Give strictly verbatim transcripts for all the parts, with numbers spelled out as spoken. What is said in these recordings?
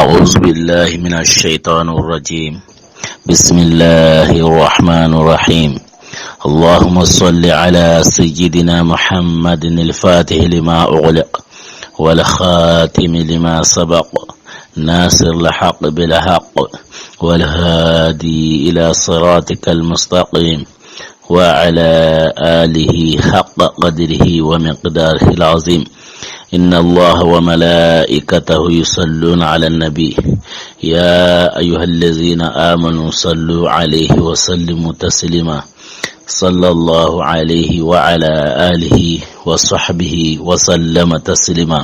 أعوذ بالله من الشيطان الرجيم. بسم الله الرحمن الرحيم. اللهم صل على سيدنا محمد الفاتح لما أغلق والخاتم لما سبق ناصر الحق بالحق والهادي إلى صراطك المستقيم وعلى آله حق قدره ومقداره العظيم. إن الله وملائكته يصلون على النبي، يا أيها الذين آمنوا صلوا عليه وسلموا تسليما. صلى الله عليه وعلى آله وصحبه وسلم تسليما.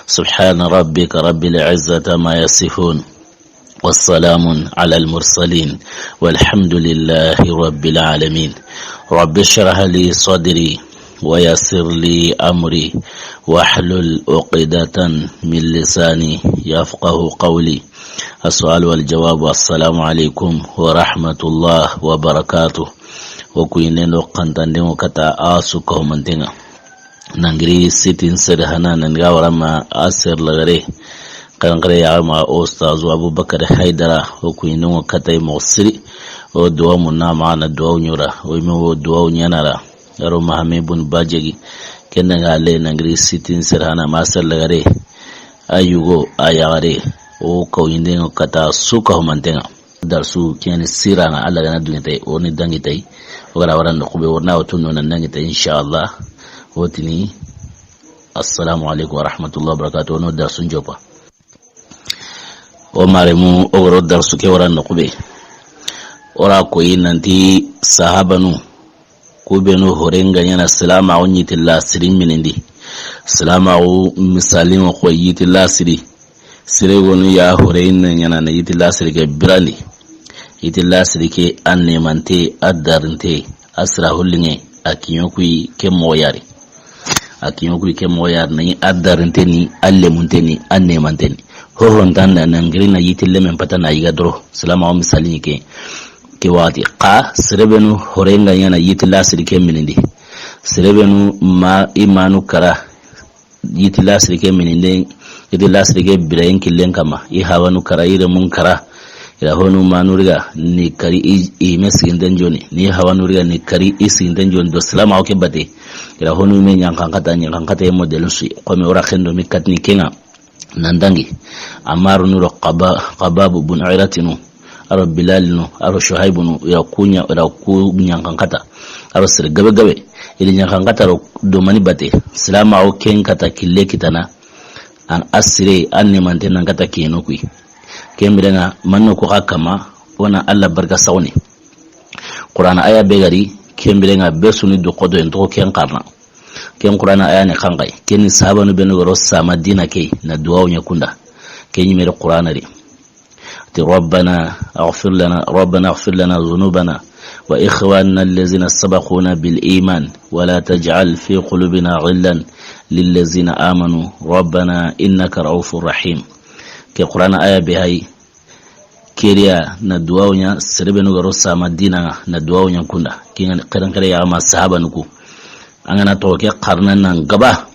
سبحان ربك رب العزة عما يصفون. والسلام على المرسلين. والحمد لله رب العالمين. رب اشرح لي صدري ويسر لي أمري واحلل عقدة من لساني يفقه قولي. السؤال والجواب. السلام عليكم ورحمة الله وبركاته. Wo ku yi nen do xantanden ŋa kata a su ka ho manten ŋa. Nangiri sitin sere hana nan ga wara ma a sere lagare. Xaranxare ya ma o ustazu Abubakar Haydara, o ku yi nen ŋa kata i moxo siri. O duwa mun na ma na duwa ɲura, o me o duwa ɲanara. Aro Mahame bun Bajegi, ken da ga le nangiri sitin sere hana ma a sere lagare. A yugo, a yaxare, o ku yi nen ŋa kata su ka ho manten ŋa. Darsu ken ni sirana, Alla ga na duŋe tay, o ni dangi tay, o ga ra wara no xube, o na o tunno na dangi tay, inshallah. O tini, assalamu alaikum wa rahmatullahi wa barakatuh, o no darsu njopa. O maremu, o ga ro darsu ke wara no xube. O ra ko yi nanti sahabanu, ku benu hore nga ɲana silamaxu ɲi ti lasiri minindi. Silamaxu misali ŋa xo yi ti lasiri. Sere gonu ya hore inna ɲana na yi ti lasiri ke birandi. Yi ti lasiri ke a nemante, a darinte, a sira hullinŋe, a kiɲo kuyi ke moxo yari. A kiɲo kuyi ke moxo yari na yi a darinte ni, a lemunte ni, a nemante ni. Ho ho nta na nangiri na yi ti lemen pata na yiga doro. Silamaxu misali ɲi ke. Ke waxati xa sere benu hore nga ɲana yi ti lasiri ke minindi. Sere benu ma i manu kara yi ti lasiri ke mininde, yi ti lasiri ke birayen killen kama, i hawanu kara, i remun kara. I ra honu manu riga ni kari i, i me siginten joni, ni hawanu riga ni kari i siginten joni do silamaxu ke bate. I ra honu me ɲankankata, ɲankankata ye modelin su yi. Xo me o ra xendo mi katini ken ŋa. Nan dangi, Ammaru nu ro Xaba-, Xababu bun Aratinu, a ro Bilalinu, a ro Suhaibunu, i ra ku ɲa, i ra ku ɲankankata. A ro sere gabe gabe, i ri ɲankankata ro do mani bate, silamaxu ken kata kille kitana, an a sire, an nemante nan kata kiyeno kuyi. Ken biren ŋa, manno ku xa kama, o na Alla barika sawni. Qur'ana aya be gari, ken biren ŋa be suni du xodo en to ken xarana. Ken Qur'ana aya ni xanxay. Ken ni sahabanu benu ga ro sama dina ke na duwawu ɲa kunda. Ken ɲi mere Qur'ana ri. Ti, ربنا اغفر لنا، ربنا اغفر لنا ذنوبنا وإخواننا الذين سبقونا بالإيمان ولا تجعل في قلوبنا غلا للذين آمنوا ربنا إنك رؤوف رحيم. Ke Qur'ana aya be hay. Keriya na duwawu ɲa, sere benu ga ro sama dina ŋa na duwawu ɲa kunda. Kinga xeren xere ya ma sahabanu ku. An ga na to ke xarana nan gaba.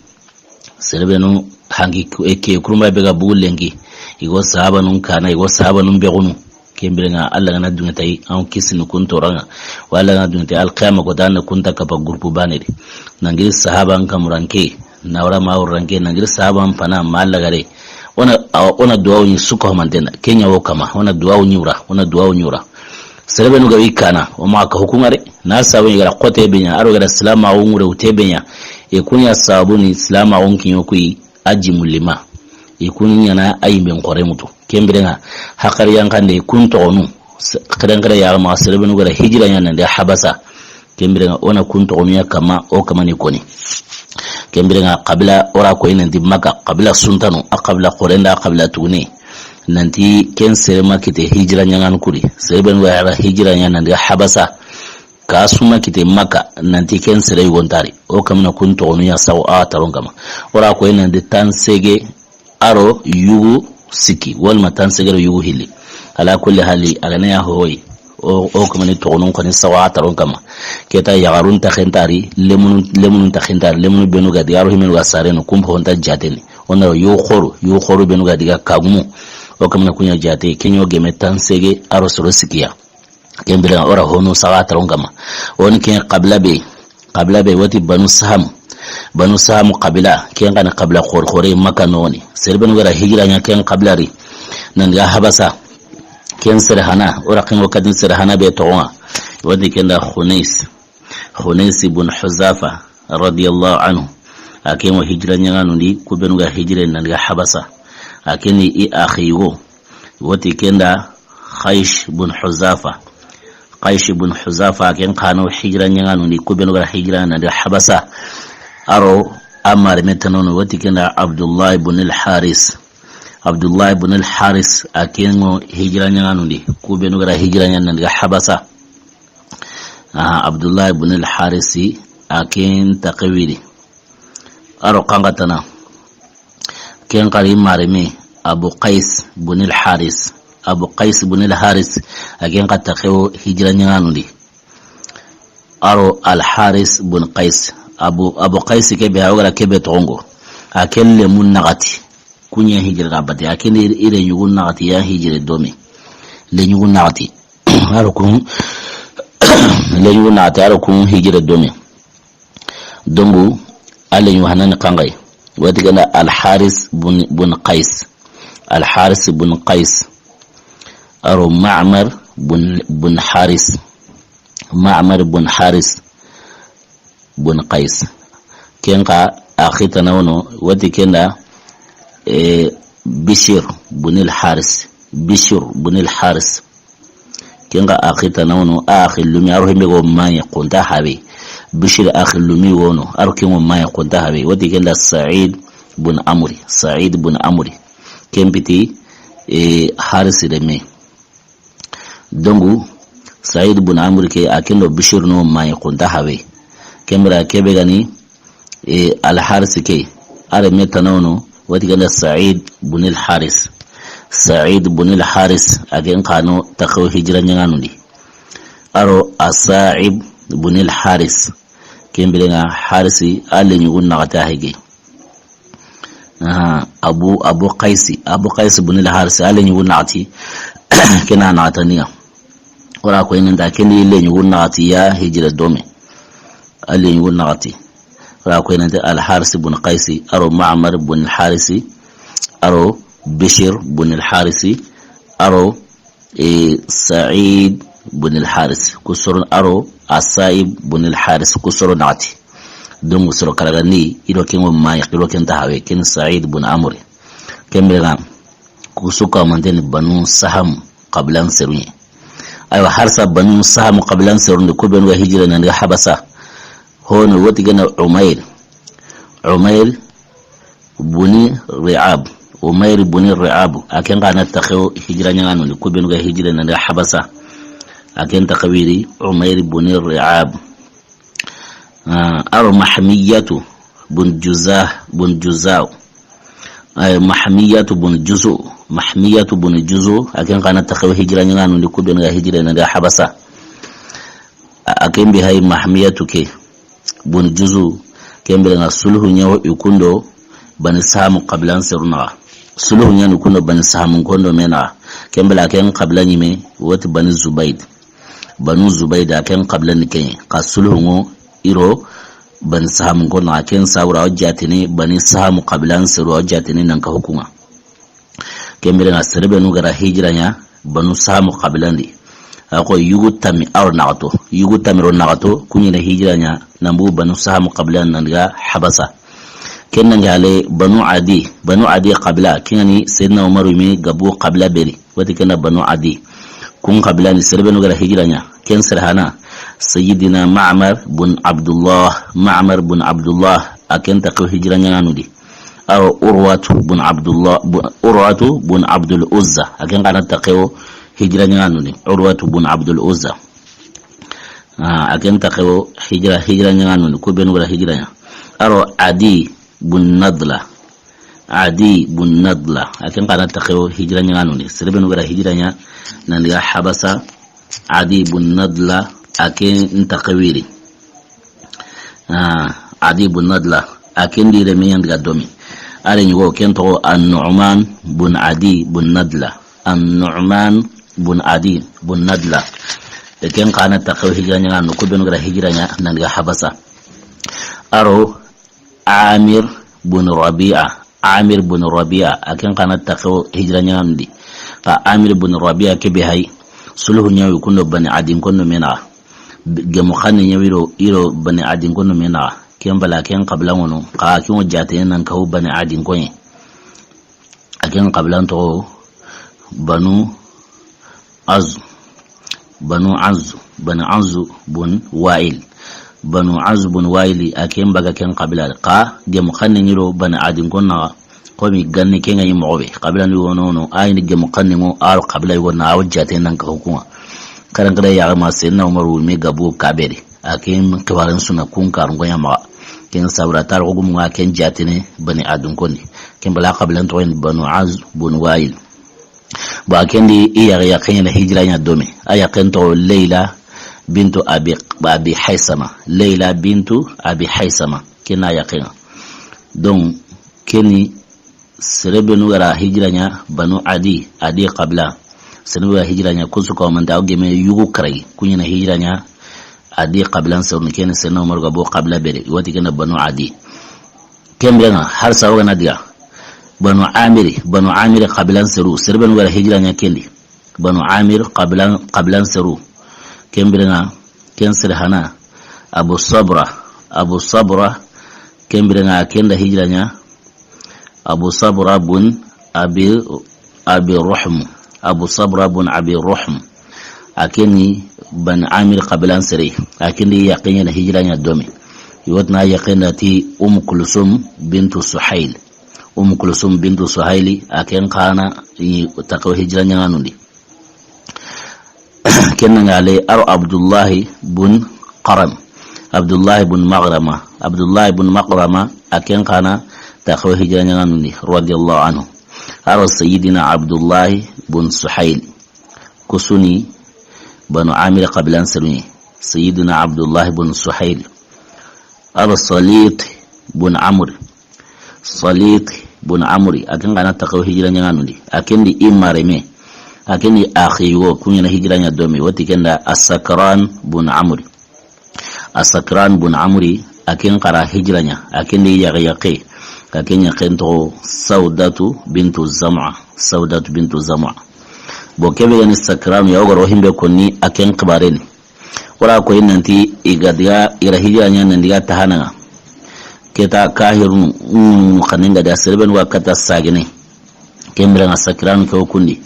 Sere benu hanki ku-, e ke kurumba be ga bugu lenki. I go sahabanun kana, i go sahabanun be gunu. Ken biren ŋa Alla ga na duŋe tay, an kisini kun toran ŋa. Wa Alla ga na duŋe tay, alqiyama ko dan kun ta kapa groupe bane di. Nangiri sahaban kamuranke. Na wara ma wuranke, nangiri sahaban pana ma lagare. O na, awa, o na duwawu ɲi su ka ho manten ŋa. Ken ɲa wo kama, o na duwawu ɲura, o na duwawu ɲura. Sere benu ga wi kana, o ma ka hukunŋa re. Na sabu i ga ra xote be ɲa, a ro ga ra silamaxu ŋure wute be ɲa. E ku ɲa sabu ni silamaxun kiɲo kuyi, a ji mulima. I ku ɲana a yimben xore mutu. Ken biren ŋa, haqari yanqande kun toxonu. Se-, xeren xere ya ma sere benu ga ra hijira ɲa nan de Habasa. Ken biren ŋa o na kun toxonu ya kama, o kama ni koni. Ken biren ŋa xabila o ra ko i nanti Maka, xabila suntanu, a xabila xore nda, a xabila tugune. Nanti ken sere ma kite hijira ɲaŋan kuri. Sere benu ga ra hijira ɲa nan de Habasa. Ka su ma kite Maka, nanti ken sere yugo nta ri. O kama na kun toxonu ya sawo a taron kama. O ra ko i nanti tansege, a ro yugu sikki, walma tansege ro yugu hilli. Ala kulli hali, a ga na ya hoyi. O, o kama ni toxonun koni sawa taron kama. Keta yaxarun ta xentari, lemunun, lemunun ta xentari, lemunu benu ga diga, a ro himenu ga sarenu, kumpa honta jateni. O na ro yugu xoru, yugu xoru benu ga diga kagumu. O kamana kuɲa jaate, ke ɲo geme tan sege, a ro soro sikiya. Ken bire o ra honu saga taron kama. O ni ken qabila be, qabila be wati Banu Saham. Banu Saham qabila, ken xa ni qabila xore xore Makka noxon di. Sere benu ga ra hijira ɲa ken qabila ri, nan daga Habasa. Ken sere hana, o ra ken ŋo kadin sere hana be toxon ŋa. Wati ken da Khunais. Khunais bun Huzafa, radiyallahu anhu. A ken ŋo hijira ɲaŋanundi, ku benu ga hijira nan daga Habasa. A ken ni i axi yigo. Wati ken da Qais bun Huzafa. Qais bun Huzafa, a ken xa no hijira ɲaŋanundi, ku benu ga hijira nan daga Habasa. A ro a mareme tana no, wati ken da Abdullah bun al-Haris. Abdullah bun al-Haris, a ken ŋo hijira ɲaŋanundi, ku benu ga hijira ɲa nan daga Habasa. Aha, Abdullah bun al-Harisi, a ken taxe wiri. A ro xa ŋa tana. Ken xa ri mareme, Abu Qais bun al-Haris. Abu Qais bun al-Haris, a ken xa taxe wo hijira ɲaŋanundi. A ro Al-Haris bun Qais. Abu, Abu Qais ke be, a wo ga ra ke be toxon ŋo. A ken lemu naxati. Kuɲa hijira ga bati. A ken i re ɲugu naxati ya hijira dome. Le ɲugu naxati. A ro kun, le ɲugu naxati, a ro kun hijira dome. Dongu, a le ɲugu hanan xa ŋa yi. Wati ken da Al-Haris bun, bun Qais. Al-Haris bun Qais. A ro Ma'mar bun, bun Haris. Ma'mar bun Haris bun Qais. Ken xa axi tana wo no, wati ken da, eh, Bishir bun al-Haris. Bishir bun al-Haris. Ken xa axi tana wo no, a axi lumi, a ro himbe go maɲe xonta habe. Bishir axi lumi wo no, a ro ken ŋo maɲe xonta habe. Wati ken da Sa'id bun Amri. Sa'id bun Amri. Ken piti, eh, Haris reme. Dongu, Sa'id bun Amr ke, a ken do Bishir no maɲe xonta habe. Ken bire ke be ga ni, e, Al-Haris ke, a reme tana wo no, wati ken da Sa'id bun al-Haris. Sa'id bun al-Haris, a ken xa no taxe wo hijira ɲaŋanundi. A ro As-Sa'ib bun al-Haris. Ken bire ŋa Harisi, a le ɲugu naxati a hige. Aha, Abu, Abu Qaisi, Abu Qaisi bun al-Harisi, a le ɲugu naxati, ken na naxatandi ŋa. O ra ko i nan da ken di le ɲugu naxati ya hijira dome. A le ɲugu naxati. O ra ko i nan da Al-Harisi bun Qaisi, a ro Ma'mar bun al-Harisi, a ro Bishir bun al-Harisi, a ro e, Sa'id bun al-Haris, ku soro, a ro As-Sa'ib bun al-Haris, ku soro naxati. Dongu soro karagandi, i do ken ŋo maɲe, i do ken ta habe, ken Sa'id bun Amr. Ken bire ŋa, ku su ka manteni Banu Saham qabilan seru ɲa. Aywa, harsa Banu Saham qabilan seru ndi, ku benu ga hijira nan daga Habasa. Hono wati ken da Umair. Umair buni Ri'ab. Umair buni Ri'ab. A ken xa na taxe wo hijira ɲaŋanundi, ku benu ga hijira nan daga Habasa. A ken taxe wiri Umair buni Ri'ab. Ah, a ro Mahmiyatu bun Juza, bun Juzaw. Ay, Mahmiyatu bun Juzu. Mahmiyatu bun Juzu. A ken xa na taxe wo hijira ɲaŋanundi, ku benu ga hijira nan daga Habasa. A, a ken bi hay Mahmiyatu ke. Bun Juzu, ken bire ŋa sulhu ɲa wo i kundo Bani Sahamu qabilan seru naxa. Sulhu ɲa ni kundo Bani Sahamu kondo me naxa. Ken bire a ken qabila ɲi me, wati Bani Zubayd. Banu Zubayd a ken qabila ni ken ɲa. Xa sulhu ŋo i ro Bani Sahamu kondo naxa, ken sabura o jatini Bani Sahamu qabilan seru, o jatini nan ka hukunŋa. Ken bire ŋa sere benu ga ra hijira ɲa Banu Sahamu qabilan di. A ko yugu tammi a ro naxato. Yugu tammi ro naxato, ku ɲi na hijira ɲa, nan bugu Banu Sahamu qabilan nan daga Habasa. Ken nan ga ale Banu Adi. Banu Adi qabila, ken ŋa ni Seydina Umaru mi gabu qabila beri. Wati ken da Banu Adi. Kun qabila ni sere benu ga ra hijira ɲa. Ken sere hana, Sayyidina Ma'mar bun Abdullah. Ma'mar bun Abdullah, a ken taxe wo hijira ɲaŋanundi. A ro Urwatu bun Abdullah, bu-, Urwatu bun Abdul Uzza. A ken xa na taxe wo hijira ɲaŋanundi. Urwatu bun Abdul Uzza. Ah, a ken taxe wo hijira, hijira ɲaŋanundi. Ku benu ga ra hijira ɲa. A ro Adi bun Nadla. Adi bun Nadla. A ken xa na taxe wo hijira ɲaŋanundi. Sere benu ga ra hijira ɲa nan daga Habasa. Adi bun Nadla, a ken taxe wiri. Ah, Adi bun Nadla, a ken di reme ɲa nan daga domi. A ren ɲi go ken toxo An-Nu'man bun Adi bun Nadla. An-Nu'man bun Adi bun Nadla. E ken xa na taxaw hijira ɲaŋa no, ku benu ga ra hijira ɲa nan ga Habasa. A ro Amir bun Rabi'a. Amir bun Rabi'a, a ken xa na taxaw hijira ɲaŋa ndi. Xa Amir bun Rabi'a ke be hay, sulhu ɲa wi kundo Bani Adin kono mena. Gemu xanne ɲa wi ro, i ro Bani Adin kono mena. Ken bala ken xabila ŋono, xa ken wo jaate nan kahu Bani Adin koye. A ken xabilan toxo Banu Azu. Banu Azu, Banu Azu bun Wa'il. Banu Azu bun Wa'ili, a ken baga ken xabila. Xa gemu xanne ɲi ro Bani Adin konna, komi ganni ken ga ɲi moxo be. Xabila ni wono no, a yi ni gemu xanne ŋo, a ro xabila yi wona, a wo jaate nan kahu kuŋa. Karan kada ya ma Senna Umaru me gabu kaberi. A ken xibaaren suna kun karun goya maxa. Ken sabura tarixu gumu ŋa ken jaatene Bani Adin konni. Ken bala xabilan toxo Banu Azu bun Wa'il. Ba ken di i yaxe, yaxe ɲa na hijira ɲa dome. A yaxen toxo Leila bintu Abi, Abi Haysama. Leila bintu Abi Haysama. Ken na yaxen ŋa. Donc, keni sere benu ga ra hijira ɲa Banu Adi, Adi xabila. Sere benu ga ra hijira ɲa, ku su ko manta o geme yugu karay, ku ɲa na hijira ɲa Adi xabilan seru ni, keni Senna Umar ga bo xabila bere, i wa ti ken da Banu Adi. Ken biren ŋa, har sawo ga na diga. Banu Amiri, Banu Amiri xabilan seru, sere benu ga ra hijira ɲa ken di. Banu Amir xabilan, xabilan seru. Ken biren ŋa, ken sere hana. Abu Sabra, Abu Sabra, ken biren ŋa ken da hijira ɲa. Abu Sabra bun Abi, Abi Ruhm. Abu Sabra bun Abi Ruhm. A keni Bani Amir xabilan sere. A ken di yaxe ɲa na hijira ɲa dome. I wa ti na yaxen da ti Umm Kulsum bintu Suhail. Umm Kulsum bintu Suhaili, a ken xa na i taxaw hijira ɲaŋa nundi. Ken na ŋa le a ro Abdullahi bun Qaram. Abdullahi bun Magrama. Abdullahi bun Magrama, a ken xa na taxaw hijira ɲaŋa nundi, radiyallahu anhu. A ro Sayyidina Abdullahi bun Suhail. Ku su ni Banu Amir xabilan seru ɲi. Sayyidina Abdullahi bun Suhail. A ro Salit bun Amr. Salit bun Amri, a ken xa na taxaw hijira ɲaŋa nundi. A ken di i mareme. A ken di axi wo, ku ɲa na hijira ɲa dome, wa ti ken da As-Sakran bun Amri. As-Sakran bun Amri, a ken xa ra hijira ɲa, a ken di yaxe yaxe. A ken yaxen toxo Saudatu bintu Zam'a. Saudatu bintu Zam'a. Bo ke be ga ni Sakran ya, o ga ro himbe konni a ken xibaaren ni. Wala ko i nanti i ga diga, i ra hijira ɲa nan diga tahana ŋa. Keta kahirunu, ŋunu xanen ga da sere benu wa kata sagene. Ken biren ŋa Sakiranu ke wo kundi.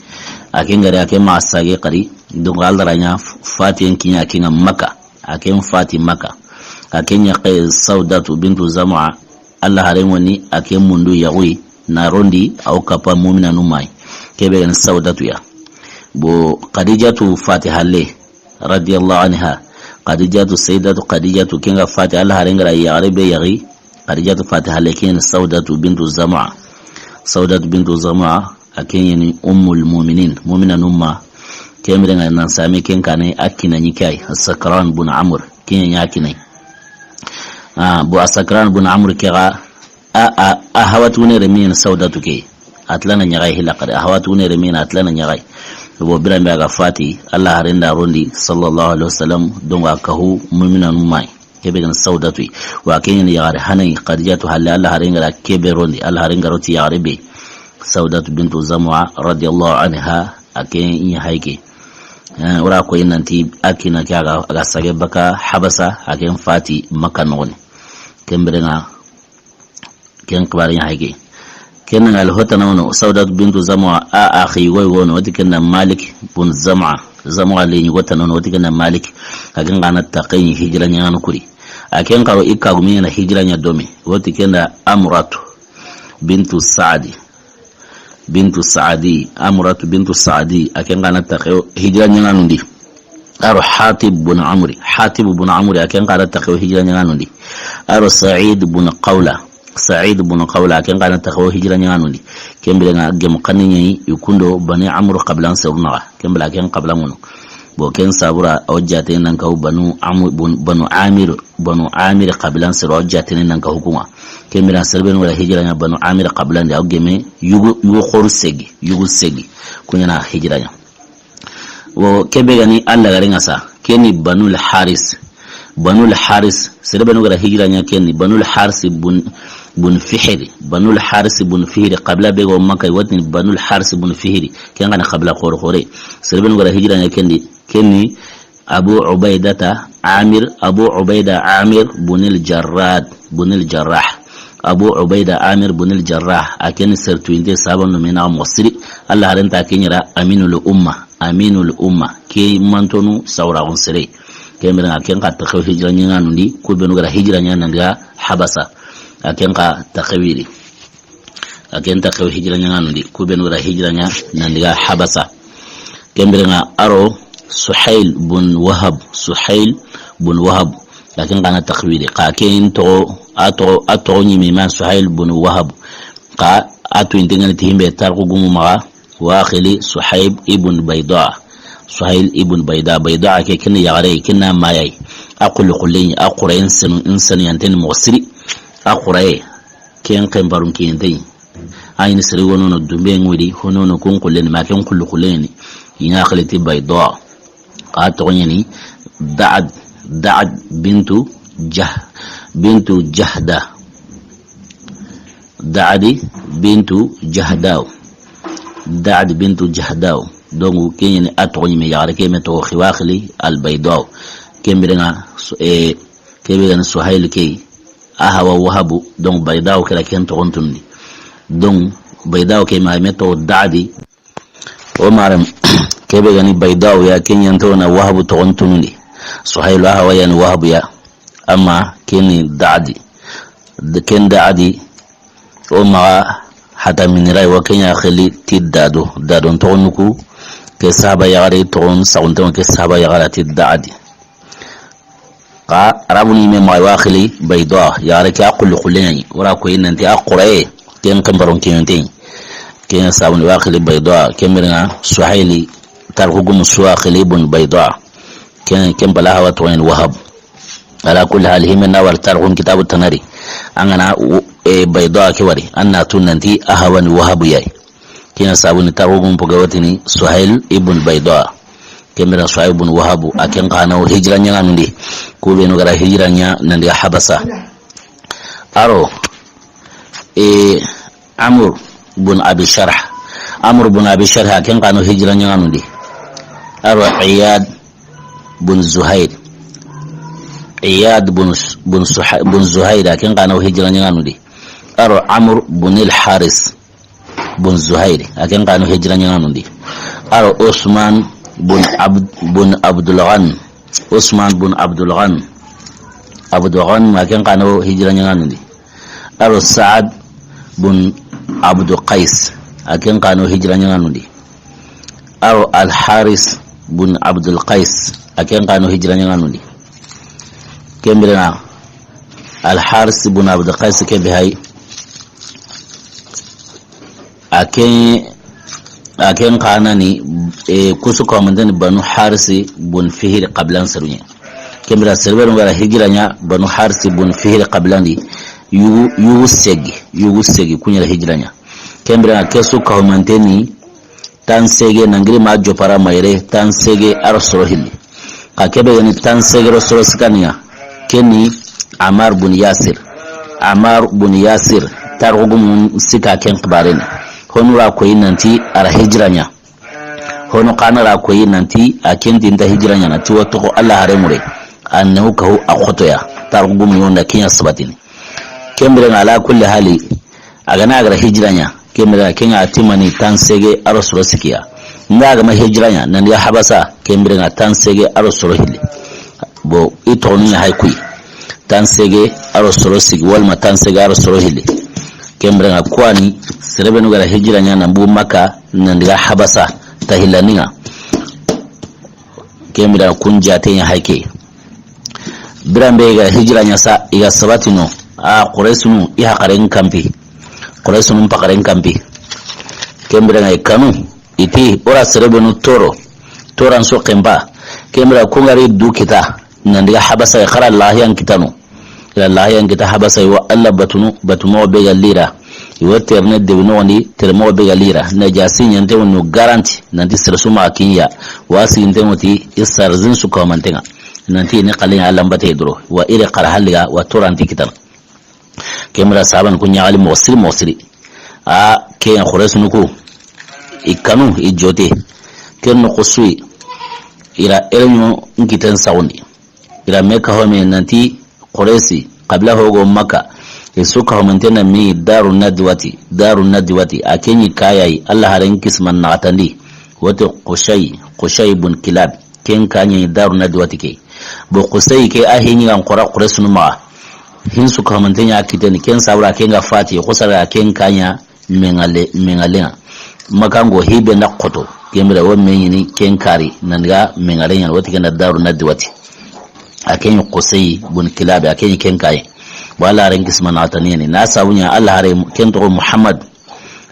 A ken ga da a ke ma sage xari, donc Alla ra ɲa fatiyen kiɲa ken ŋa Makka. A ken fati Makka. A ken yaxe Saudatu bintu Zam'a. Alla haren ŋo ni a ke mundu yaxuyi na rondi, a wo kappa muminanu mayi. Ke be ga ni Saudatu ya. Bo Khadijatu fati halle, radiyallahu anha. Khadijatu, Sayyidatu Khadijatu, ken ga fati, Alla haren ga ra yaxare be yaxi. Khadijatu fati halle ken Saudatu bintu Zam'a. Saudatu bintu Zam'a, a ken ni Ummul Mu'minin, muminanu ma. Ken biren ŋa nan sami ken kaane a kina ɲi kay, Sakran bun Amr, ken ɲa kina. Ah, bo a Sakran bun Amr ke ga, a, a, a hawatune reme ni Saudatu ke. A tilana ɲaxay hilla xari. A hawatune reme ni a tilana ɲaxay. Bo biran be a ga fati, Alla haren da rondi, sallallahu alaihi wasallam, donc a kahu muminanu mayi. Ke be ga ni Saudatu yi. Wa ken ni yaxare hanayi, Khadijatu halle, Alla haren ga ra ke be rondi, Alla haren ga ro ti yaxare be. Saudatu bintu Zam'a, radiyallahu anha, a ken ɲa hayke. Eh, wala ko i nanti a kina ke a ga, a ga sage baka Habasa, a ken fati Makka noxoni. Ken biren ŋa, ken xibaaren ɲa hayke. Ken na ŋa le hotana wono, Saudatu bintu Zam'a, a, axi wo yi wono, wa ti ken da Malik bun Zam'a. Zam'a le ɲi hotana wono, wa ti ken da Malik. A ken xa na taxaw ɲi hijira ɲaŋa no kuri. A ken xa ro i kagume na hijira ɲa dome, wa ti ken da Amratu bintu Saadi. Bintu Saadi, Amratu bintu Saadi, a ken xa na taxaw hijira ɲaŋa nundi. A ro Hatib bun Amri. Hatib bun Amri, a ken xa na taxaw hijira ɲaŋa nundi. A ro Sa'id bun Qawla. Sa'id bun Qawla, a ken xa na taxaw hijira ɲaŋa nundi. Ken biren ŋa gemu xanne ɲa yi, i kundo Bani Amr xabilan seru naxa. Ken bala ken xabilan ŋono. Bo ken sabura, a wo jaate nan kahu Banu Amr bun, Banu Amir, Banu Amir xabilan seru, a wo jaate nan kahu ku ŋa. Ken biren ŋa sere benu ga ra hijira ɲa Banu Amir xabilan di, a wo geme yugu, yugu xoru segi, yugu segi. Ku ɲa na hijira ɲa. Wo ke be ga ni Alla ga ri ŋa sa, ke ni Banul Haris. Banul Haris, sere benu ga ra hijira ɲa ke ni Banul Haris bun, bun Fihri. Banul Haris bun Fihri, xabila be ga wo Makka, i wa ti ni Banul Haris bun Fihri. Ken xa ni xabila xoore xoore. Sere benu ga ra hijira ɲa ke ni, ke ni Abu Ubaidata Amir, Abu Ubaida Amir bunil Jarrad, bunil Jarrah. Abu Ubaida Amir bunil Jarrah, a ke ni sertuyinte sahabanu me na moxo siri. Alla haren ta ke ɲa ra Aminul Umma, Aminul Umma, ke mantonu sawraxun sere. Ken biren ŋa ken xa taxaw hijira ɲaŋanun di, ku benu ga ra hijira ɲa nan daga Habasa. A ken xa taxawiri. A ken taxaw hijira ɲaŋanun di, ku benu ga ra hijira ɲa nan daga Habasa. Ken biren ŋa a ro Suhail bun Wahab, Suhail bun Wahab. A ken xa na taxawiri. Xa ken toxo, a toxo, a toxo ɲi me ma Suhail bun Wahab. Xa a tuyinte ŋa ni ti himbe tarixu gumu maxa, wa xili Suhaib ibn Bayda. Suhail ibn Bayda, Bayda ke ken ni yaxare, ken na mayayi. A xulli xullen ɲi, a xurayen senu, in senu yanten moxo siri. A xuraye, ken xenparun kiyente ɲi. A yi ni sere wono no dumbe ŋudi, hono no kun xullen ni, ma ken xulli xullen ni. I na xili ti Bayda. A toxo ɲa ni Da'ad, Da'ad bintu Jah-, bintu Jahda. Da'adi bintu Jahdaw. Da'ad bintu Jahdaw. Donc, ke ɲa ni a toxo ɲi me yaxare ke me toxo xiwa xili Al-Baydaw. Ken biren ŋa, so-, e, ke be ga ni Suhail ke, a hawa Wahabu, donc Baydaw ke ra ken toxon tunni. Donc, Baydaw ke ma me toxo Da'adi. O marem, ke be ga ni Baydaw ya, ke ɲa nto na Wahabu toxon tunni. Suhail a hawa ya ni Wahabu ya. Amma ke ni Da'adi. De-, ken Da'adi, o maxa hata miniray wa ke ɲa xili ti Dado. Dado toxon ku, ke sahaba yaxare toxon saxunte ke sahaba yaxare ti Da'adi. Xa Arabunu yinme maxa wa xili Bayda, yaxare ke a xulli xullen ɲi. O ra ko yi nanti a xuraye, ken xenparun kiyente ɲi. Ken sabuni wa xili Bayda, ken biren ŋa Suhaili, tarixu gumu su wa xili bun Bayda. Ken, ken bala hawa toxo ɲa ni Wahab. Ala kulli hal, hime na wari tarixun kitabu tana ri. An ga na, e, Bayda ke wari, an na tu nanti a hawa ni Wahabu ya yi. Ken sabuni tarixu gumu poga wa ti ni Suhail ibn Bayda. Ken biren Suhail ibn Wahabu, a ken xa na wo hijira ɲaŋanun di. Ku benu ga ra hijira ɲa nan daga Habasa. A ro, e, Amr bun Abi Sharh. Amr bun Abi Sharh, a ken xa na wo hijira ɲaŋanun di. A ro Iyad bun Zuhair. Iyad bun, bun Suha-, bun Zuhair, a ken xa na wo hijira ɲaŋanun di. A ro Amr bun al Haris bun Zuhair, a ken xa na wo hijira ɲaŋanun di. A ro Usman bun Abd-, bun Abdul Ghan. Usman bun Abdul Ghan. Abdul Ghan, a ken xa na wo hijira ɲaŋanun di. A ro Sa'ad bun Abdu Qais, a ken xa na wo hijira ɲaŋanun di. A ro Al Haris bun Abdul Qais, a ken xa na wo hijira ɲaŋanun di. Ken biren ŋa, Al Haris bun Abdul Qais ke be hay. A ken, a ken xa na ni, e, ku su ko manteni Banu Harisi bun Fihiri xabilan seru ɲa. Ken biren sere benu ga ra hijira ɲa Banu Harisi bun Fihiri xabilan di, yugu, yugu segi, yugu segi ku ɲa ra hijira ɲa. Ken biren ke su ko manteni tan sege, nangiri ma jopara mayre, tan sege a ro soro hilli. Xa ke be ga ni tan sege ro soro sikaniya, ke ni Ammar bun Yasir. Ammar bun Yasir, tarixu gumun sika ken xibaare ni. Honu ra koyi nanti a ra hijira ɲa. Honu xa na ra koyi nanti a ken ti nta hijira ɲa na, ti wo toxo Alla hare mure. Annahu kahu a xotoya. Tarixu gumun yo nda ken ya sabatini. Ken biren ŋa ala kulli hali, a ga na a ga ra hijira ɲa, ken biren ŋa ken ŋa a timani tan sege a ro soro sikiya. Nda a ga ma hijira ɲa, nan daga Habasa, ken biren ŋa tan sege a ro soro hilli. Bon, i toxonu ɲa hay kuyi. Tan sege a ro soro sigi, walma tan sege a ro soro hilli. Ken biren ŋa ku wa ni, sere benu ga ra hijira ɲa, nan bugu Makka, nan daga Habasa, ta hillandi ŋa. Ken biren ŋa kun jaate ɲa hay ke. Biran be i ga hijira ɲa sa, i ga sabati no. A, Quraysinu, i haxaren kanpi. Quraysinu paxaren kanpi. Ken biren ŋa i kanu, i ti, o ra sere benu toro. Toran so xenpa. Ken biren ŋa kun ga ri du kita. Nan daga Habasa, i xa ra lahiyan kitanu. Lahiyan kita Habasa, i wa Alla batunu, batumoxo be ga lira. I wa terene debi noxondi, teremoxo be ga lira. Najasi ɲante wonu garanti, nanti sere su maxa kiɲa. Wa siginte ŋo ti, i sarzin su kahumanten ŋa. Nanti ni xalen ya Alla mbate doro. Wa ire xara halliga, wa toranti kitana. Ken bire sahaban ku ɲaxali moxo siri, moxo siri. A, ke yan Quraysinu ku. I kanu, i jote. Ken noxo su yi. I ra ereɲo nkiten saxundi. I ra me kahome nanti Quraysi, xabila ho go Makka, i su kahumanten na mi Daru Nadwati, Daru Nadwati, a ke ɲi kayayi, Alla haren kisiman naxatandi, wote Qusay, Qusay bun Kilab, ken kaɲa Daru Nadwati ke. Bo Qusay ke a hi ɲi gan xora Quraysinu maxa, hin su kahumanten ɲa kiteni, ken sabura ken ga fati, xusara ken kaɲa, Meŋale, meŋalenŋa. Makango hibe na xoto. Ken bire wo me ɲini ken kari. Nandiga meŋale ɲa, woti ken da Daru Nadwati. A ke ɲi Qusay bun Kilabi, a ke ɲi ken kayi. Wala ren kisma na tani ni. Na sabu ɲa Alla hare ken toxo Muhammad.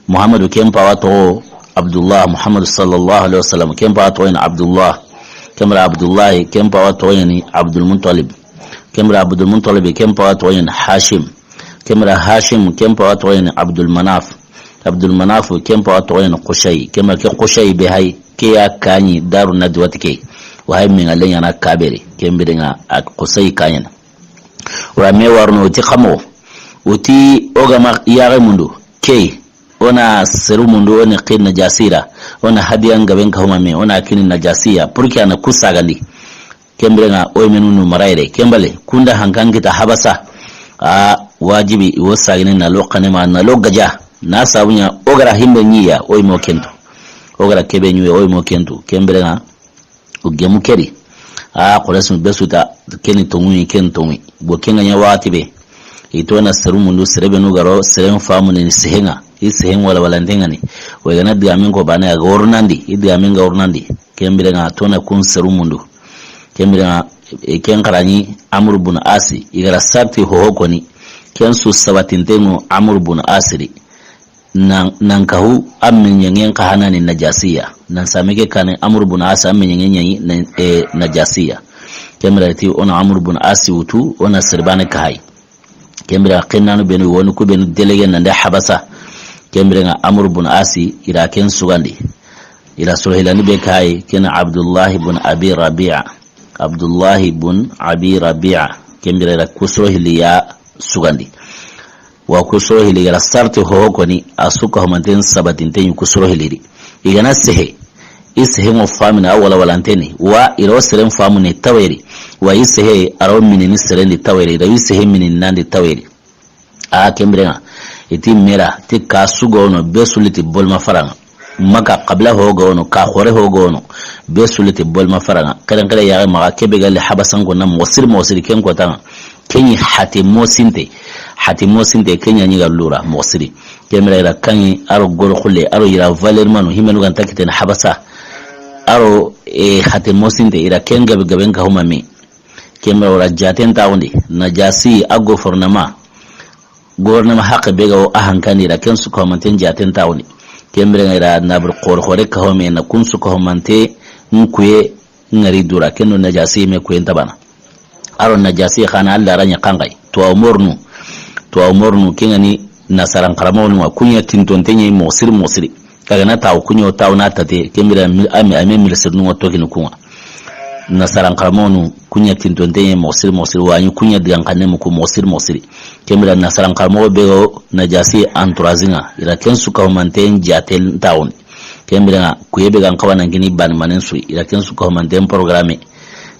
Muhammadu ken pawa toxo Abdullah, Muhammadu sallallahu alaihi wasallam. Ken pawa toxo ɲa Abdullah. Ken bire Abdullah, ken pawa toxo ɲa ni Abdul Muttalib. Ken bire Abdul Muttalib, ken pawa toxo ɲa ni Hashim. Ken bire Hashim, ken pawa toxo ɲa ni Abdul Manaf. Abdul Manaf, ken pawa toxo ɲa ni Qusay. Ken bire ke Qusay be hay, ke ya kaɲi Daru Nadwati ke. Wa hay meŋale ɲa na kabere. Ken bire ŋa a Qusay kaɲa na. Wala me warno ti xamo. Uti o ga ma yaxe mundu. Ke, o na seru mundu, o ni xi Najasi ra. O na hadiya ngaben kahuma me, o na kini Najasi ya. Pour que a na ku sagandi. Ken bire ŋa o yi menu nu marayre. Ken bale, kunda hankan kita Habasa. A wajibi, i wo sagini na lo xanema, na lo gaja. Na sabu ɲa, o ga ra himbe ɲi ya, o yi mo kentu. O ga ra kebe ɲi ya, o yi mo kentu. Ken bire ŋa, o gemu keri. A, Quraysi be su ta, keni tonŋu, ken tonŋu. Bo ken ga ɲa waxati be. I to na seru mundu, sere be nu ga ro, sere famu ni sehenŋa. I sehen wala wala ndenŋani. O ga na digamen ko bane, a ga wornandi, i digamen ga wornandi. Ken bire ŋa to na kun seru mundu. Ken bire ŋa, e, ken xarani Amr bun Asi, i ga ra sarti ho ho koni. Ken su sabatinten ŋo Amr bun Asi ri. Nan, nan kahu a me ɲeŋen kahanani Najasiya. Nan same ke kane Amr bun Asi a me ɲeŋen ɲayi na, e, Najasiya. Ken bire ti o na Amr bun Asi wutu, o na serbane kahay. Ken bire xinnanu benu woni ku benu délégué nande Habasa. Ken bire ŋa Amr bun Asi i ra ken sugandi. I ra sorohilani be kayi ken Abdullah bun Abi Rabi'a. Abdullah bun Abi Rabi'a. Ken bire ra ku sorohili ya sugandi. Wa ku sorohili ga ra sarti ho ho koni a su kahumanten sabatinten ku sorohili ri. I ga na sehe. I sehe ŋo famini a wala wala nteni. Wa i ro seren famuni taweri. Wa i sehe a ro minini serendi taweri. I ra i sehe minini nandi taweri. A ken bire ŋa, i ti mera, ti ka su ga wono, be su li ti bolma faraŋa. Maka, kabila ho ga wono, ka xore ho ga wono, be su li ti bolma faraŋa. Keren kere yaxe maxa, kebe ga li Habasan ko na moxo siri, moxo siri ken ko taŋa. Ken ɲi hati mosinte, hati mosinte, ken ɲa ɲi ga lura, moxo siri. Ken bire i ra kaŋi, a ro goro xulle, a ro i ra valeur manu, himenu ga nta kitene Habasa. A ro, e, hati mosinte, i ra ken gabe gaben kahuma mi. Ken bire o ra jaten taxundi, Najasi a gouvernement. Gouvernement haqe be ga o a hankandi ra, ken su kahumanten jaten taxundi. Ken bire ŋa i ra nabur xore xore kahome na kun su kahumante nkuye ŋari dura, ken do Najasi me kuyen tabana. A ro Najasi xana Alla ra ɲa xanxay. Tuwa mornu. Tuwa mornu, ken ŋa ni nasaran xaramoxonu ŋa, ku ɲa tintonte ɲa moxo siri, moxo siri. Kaga na taw ku ɲa o taw na tate, ken bire mi-, a me, a me milisirinu ŋa tokini ku ŋa. Nasaran xaramoxonu, ku ɲa tintonte ɲa moxo siri, moxo siri, wa ɲi ku ɲa digan xanne mu ku moxo siri, moxo siri. Ken bire nasaran xaramoxo be ga o Najasi entourage ŋa, i ra ken su kahumanten jaten taxundi. Ken bire ŋa, kuye be ga n xawa nan kini bani manen su, i ra ken su kahumanten programme.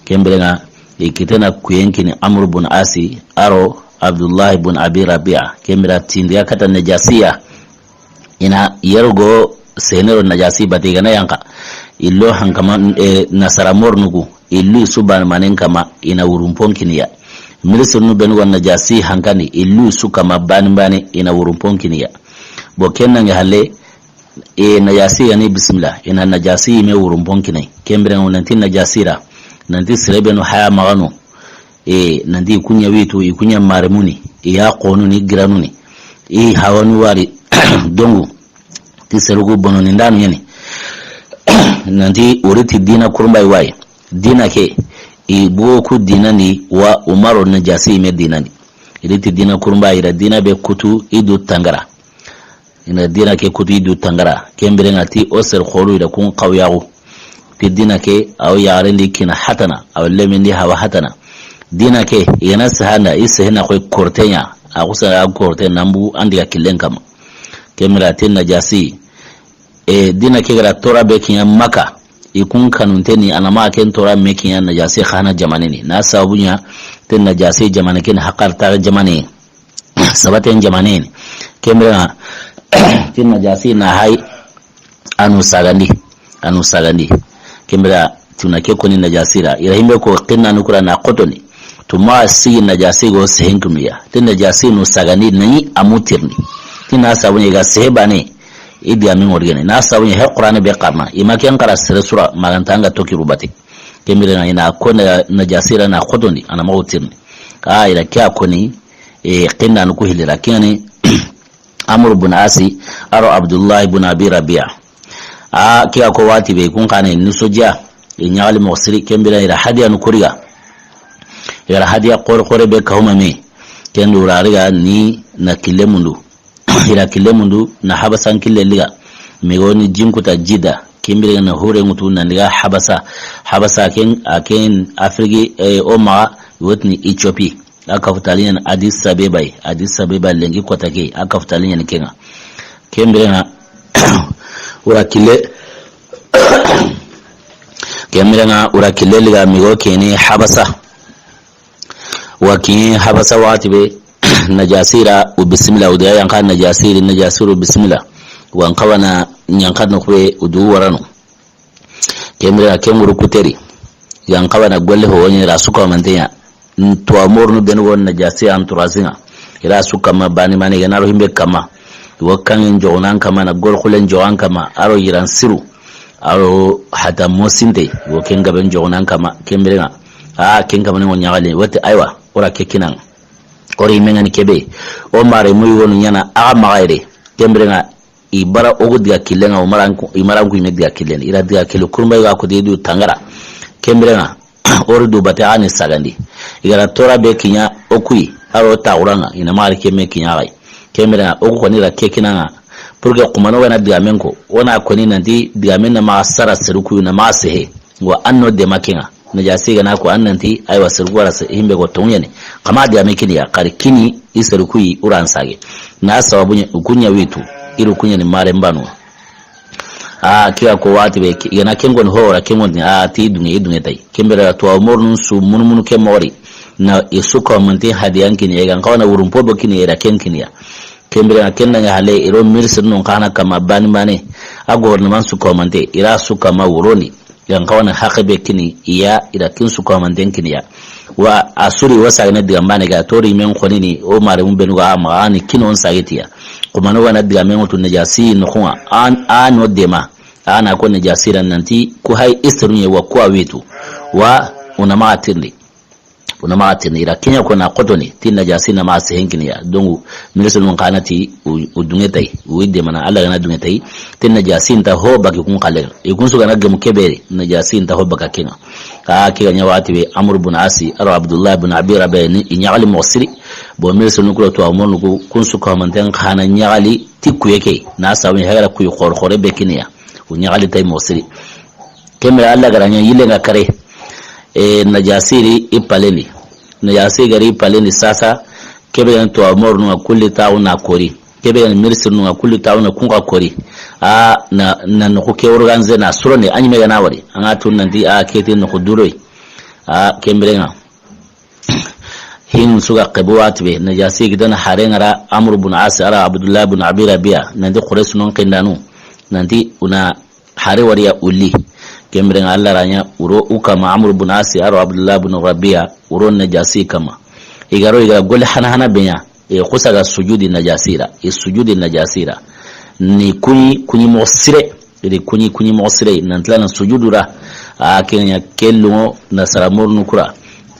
Ken bire ŋa, i kitena kuyen kini Amr bun Asi, a ro Abdullah bun Abi Rabi'a. Ken bire tindiya kata Najasiya. I na yergo senero Najasi bate i ga na yanqa. I lo hankama, e, nasara mornugu. I lu i su bani manen kama, i na wurumpon kiniya. Milisirinu benu ga Najasi hankani, i lu i su kama bani bani, i na wurumpon kiniya. Bo ken nange halle, e, Najasi ga ni bismillah, i na Najasi me wurumpon kinay. Ken bire ŋa nanti Najasi ra, nanti sere benu haya maxa no. E, nanti i ku ɲa witu, i ku ɲa maremuni, i ya xonuni, giranuni. I hawanu wari, dongu, ti serugu bononi ndanu ɲani. Nanti o ri ti dina kurumba i wa yi. Dina ke, i bogu ku dinandi wa Umaru Najasi me dinandi. I ri ti diina kurunba, i ra diina be kutu i du tangara. I na diina ke kutu i du tangara. Ken biren ŋa ti o sere xoru i ra kun xawyaxu. Ti diina ke, a wa yaxarendi kiina hatana, a wa lemendi hawa hatana. Diina ke, i ga na sehanda, i sehena xoy korte ɲa, a xusa a korte nan bu an diga killen kanma. Ken biren ti Najasi, e, diina ke ga ra toora be kiɲa Maka, i kun kanunte ni, a na ma ken toora me kiɲa Najasi xa na jamaane ni. Na sababu ɲa, ti Najasi jamaane ken haqar ta jamaane. Sabaten jamaane ni. Ken biren ŋa, ti Najasi na hay, a nu sagandi, a nu sagandi. Ken biren tuna ke koni Najasi ra. I ra himbe ko kinna nu kura na xotoni. Tuma sigi Najasi go sehen kunu ya. Ti Najasi nu sagandi na ɲi a mu tirindi. Ti na sabu ɲa i ga sehe baane. I diya mi ŋorgene. Na sabu ɲa he Qur'ane be xarana. I ma ken xara sere su ra, ma ga nta ŋa toki rubate. Ken biren ŋa i na ko na Najasi ra na xotondi, a na ma wo tirindi. A, i ra ke a koni, e, kinna nu ku hilira. Ken ŋa ni, Amr bun Asi, a ro Abdullah bun Abi Rabia. A, ke a ko waxati be, i kun xa na i nusuja, i ɲaxali moxo siri, ken biren i ra hadiya nu kori ga. I ra hadiya xore xore be kawma me, ken du ra riga ni na kille mundu. I ra kille mundu, na Habasan kille liga. Me go ni jinkuta Jida, ken biren ŋa na hure ŋutu na liga Habasa. Habasa ken, a ken Afriki, e, o maxa, wotini Ethiopie. A kafutali ɲa ni Addis Abeba yi. Addis Abeba lenki kota ke, a kafutali ɲa ni ken ŋa. Ken biren ŋa, o ra kille, ken biren ŋa, o ra kille liga me go ke ni Habasa. Wa kiɲe Habasa waxati be, Najasi ra, o bisimila, o diga yanqa Najasi ri, Najasi ro bisimila. Wa n xawa na ɲanqa no kuwe, o du wara no. Ken biren ŋa ken ŋuru kuteri. Yan xawa na golle ho woni ra su ko manteya. N tuwa mornu ben go Najasi an turasinga. I ra su kanma baane mane ga na ro himbe kanma. Wo kanŋen joxonan kanma na gol xulen joxan kanma. A ro yiran siru. A ro hata mosinte. Wo ken gaben joxonan kanma. Ken biren ŋa. A, ken kanma ni wo ɲaxale. Woti aywa. O ra ke kinan ŋa. O ri me ŋa ni kebe. O mare mu yi wonu ɲaana a ga maxa yere. Ken biren ŋa. I bara o gu diga killen ŋa, o maran ku, i maran ku i me diga killen. I ra diga kille kurunba i ga ko de du tangara. Ken biren ŋa, o ri du bate a ni sagandi. I ga ra toora be kiɲa o kuyi, a ro taxuran ŋa, i na ma ri ke me kiɲa xa yi. Ken biren ŋa, o gu koni ra ke kinan ŋa. Pour que xumano ga na digamen ko, o na koni nanti digamen na ma sara seru kuyu na ma sehe. Wa an no dema ken ŋa. Najasi ga na ko an nanti, aywa, seru ku wara se, himbe go toŋu ɲa ni. Xa ma digame kini ya, xari kini, i seru ku yi, o ra n sage. Na sababu ɲa, o ku ɲa witu, i ru ku ɲa ni maren banu. A, ke ga ko waxati be, i ga na ken ŋoni ho ra, ken ŋoni, a, ti dunge, i dunge tay. Ken biren ra tuwa mornu su, munu munu ke moxo ri. Na i su ko manti hadiyan kini ya, i ga n xawa na wurun po bo kini ya, i ra ken kini ya. Ken biren ŋa ken da ŋa hale, i ro minisiri nun xa na kanma baane baane. A gouvernement su ko mante, i ra su kanma wuroni. Yan xawa na haqe be kini i ya, i ra kin su ko manten kini ya. Wa a suri wa sagene digan baane ga, tori men xoni ni, o mare mun benu ga ma ni kino n sageti ya. Xumano ga na digamen ŋutu Najasi noxon ŋa, an, a no dema. A na ko Najasi ra nanti, ku hay i seru ɲa wa ku a witu. Wa, o na ma tirindi. O na ma tirindi, i ra ke ɲa ko na xotoni, ti Najasi na ma sehen kini ya. Donc, minisiri nun xa na ti, o, o dunge tay, o wi demana, Alla ga na dunge tay, ti Najasi nta ho baki kun xalle. I kun su ga na gemu kebe ri, Najasi nta ho baka ken ŋa. A, ke ga ɲa waxati be, Amr bun Asi, a ro Abdullah bun Abi Rabi ni, i ɲaxali moxo siri. Bon, minisiri nun ku ro tuwa mornu ku, kun su ko manten xa na ɲaxali, ti kuye ke, na sabu hagara kuyi xore xore be kini ya. O ɲaxali tay moxo siri. Ken biren Alla ga ra ɲa yille ŋa kare. E, Najasi ri i palendi. Najasi ga ri i palendi sasa. Kebe yan tuwa mornu ŋa kulli taxu na kori. Kebe yan minisiri nun ŋa kulli taxu na kun xa kori. A, na, na noxu ke organiser na surone, a ɲi me ga na wari. An ga tu nanti, a, ke ti noxu duroy. A, ken biren ŋa. Hin su ga xebu waxati be, Najasi gidana hare ŋa ra Amr bun As, a ra Abdullah bun Abi Rabia, nanti Quraysh nun xindanu, nanti o na hare wari ya ulli. Ken biren ŋa Alla ra ɲa, o ro o kanma Amr bun As, a ro Abdullah bun Rabia, o ro Najasi kanma. I ga ro, i ga golle hana hana be ɲa, e, xusa ga sujudi Najasi ra, e sujudi Najasi ra. Ni kuɲi, kuɲi moxo sire, i ri kuɲi, kuɲi moxo sire, nan tila na sujudu ra. A, ken ɲa ke lungo nasara mornu ku ra,